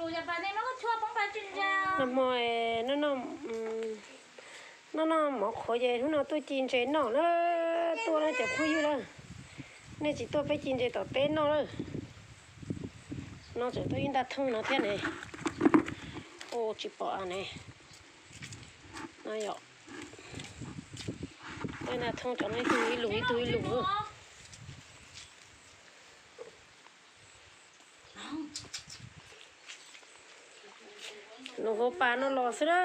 Noj hmo, noj noj mov qhuav ces hnub no tuaj ci ntses noj na, tuaj na cov phooj ywg na. Nej tsis tuaj peb ci ntses tom teb noj lawm. No tseem tuaj ib ntaj thooj no thiab ne. Ua tsis pom ne. No yom. Tuaj ib ntaj thooj cov no ib tug ib lus ib tug ib lus. Nuv hauv pas no los xwb na.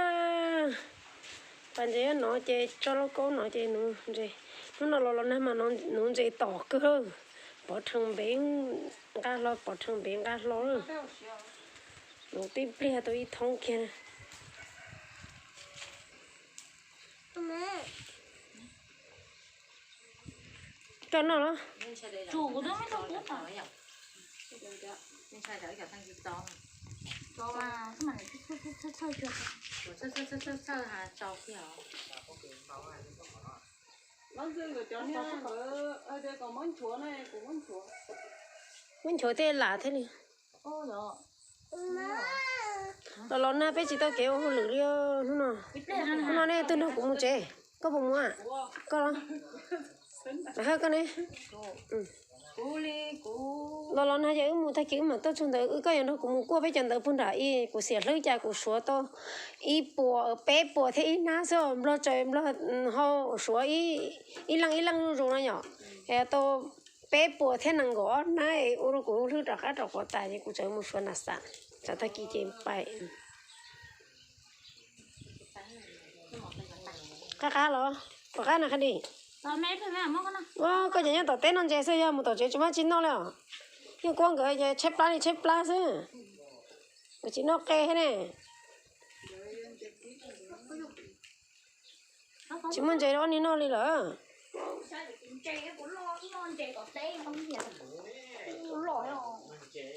Pas ntses no ces tso lauj kaub no ces nuv ntses. Hnub no los los nag mas nuv ntses tom kawg. Pov rhees npev nqa hlo, pov rhees npev nqa hlo. Nuv tib pliag tau ib thoob kiag. Koj noj los? Muab nchuav thiaj lam thiaj li. Los los nag peb tsis tau kev ua hauj lwm li hnub no. Hnub no nej twg nrog kuv mus tsev? Koj puas mus? Koj los? Hawb koj ne. Los los nag ces wb mus tag kis wb mam tuaj txog ntawd, wb koj yuav nrog kuv mus kuaj peb cov ntawv puag nram ib, kuv xiam hlwb cas kuv suav tau ib puas peb puas thiab ib hnab xwb, nplog tsaws nplog hau suav ib leej ib leej zuj zus no yom. Es tau peb puas thiab nees nkaum ob hnab es ua rau kuv hlwb rov qab rau quav tas ces kuv txawm mus suav nram xav, tsam tag kis ces pais. Qab qab los? Tom qab na Qhadi. Koj cov nyob tom teb noj ntses xwb, yog mus tom tsev tsis muaj tsi noj li os. Yeej kuab nkawd ces tshaib plab li tshaib plab xwb. Nkawd tsis noj qe thiab ne. Tsis muaj ntses rau ob niag noj li lawm.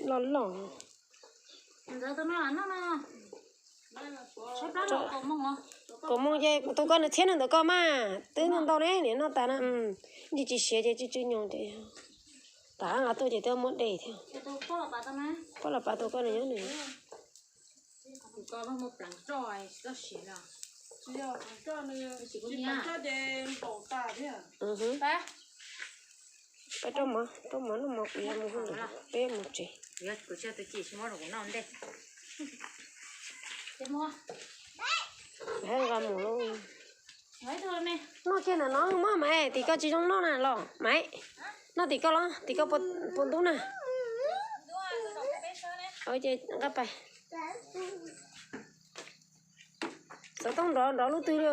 Loj loj. Kaum moos ces tus koj nws txhiab nws ntawm koj mas twb ntau ntau ne, niam noj tas na. Ntshe tsis siav ces tsw tsw nyoos ces tas nqa tuaj ces twb muab de thiab. Poj los pav tus koj nws nyob nws. Peb rau mov, rau mov noj mov kuv yuav mus hauj lwm, peb mus tsev. Nqa mus lauj. Noj kiag ntawm no maj Maiv, tim koj tsis zoo noj na los Maiv. Noj tim koj los, tim koj puas ntub na. Ces nqa pais. Xov tooj nrov nrov lub twg li.